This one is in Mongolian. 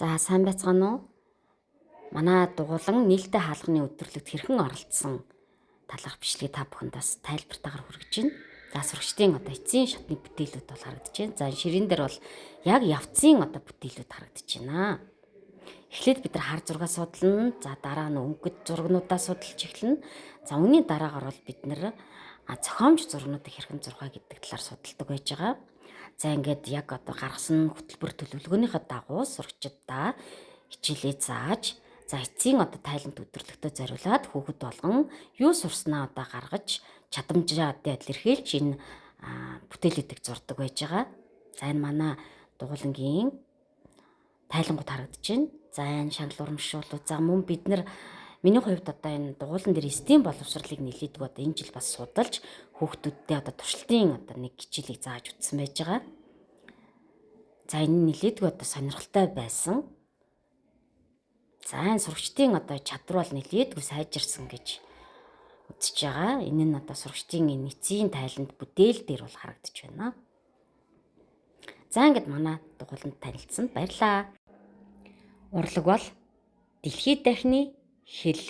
За, сайн байцгаана уу? Манай дугуулан нээлттэй хаалганы өдөрлөгт хэрхэн оролцсон талаарх бичлэгийг та бүхэнд бас тайлбартаагаар хүргэж байна. За, сурагчдын одоо эцсийн шатны бүтээлүүд бол харагдаж байна. За, ширээн дээр бол яг явцын одоо бүтээлүүд харагдаж байна. Эхлээд бид нар хар зургаа судална. За, дараа нь өнгөт зургнуудаа судалж эхэлнэ. За, үүний дараагаар бол бид нар зохиомж зургнуудыг хэрхэн зургаа гэдэг талаар судалдаг байж байгаа. За, ингээд яг одоо гаргасан хөтөлбөр төлөвлөгөөнийхөө дагуу сурагчдаа хичээлээ зааж, за, эцсийн одоо тайлант өдөрлөгтөө зориулаад хүүхэд болгон юу сурснаа одоо гаргаж чадамжаа одоо илэрхийлж энэ бүтээлүүдийг зурдаг байж байгаа. За, энэ манай дугуулангийн тайлангууд харагдаж байна. За, энэ шанал урамшууллууд. За, мөн бид нар миний хувьд одоо энэ дугуулан дээр STEAM боловсролыг нэлээдгүй одоо энэ жил бас судалж хүүхдүүдтэй одоо туршилтын одоо нэг хичээлийг зааж үзсэн байж байгаа. За, энэ нэлээдгүй одоо сонирхолтой байсан. За, энэ сурагчдын одоо чадвар бол нэлээдгүй сайжирсан гэж үзэж байгаа. Энэ нь одоо сурагчдын энэ эцсийн тайланд бүтээл дээр бол харагдаж байна. За, ингээд манай дугууланд танилцсан, баярлалаа. Урлаг бол дэлхийд дахны хэл.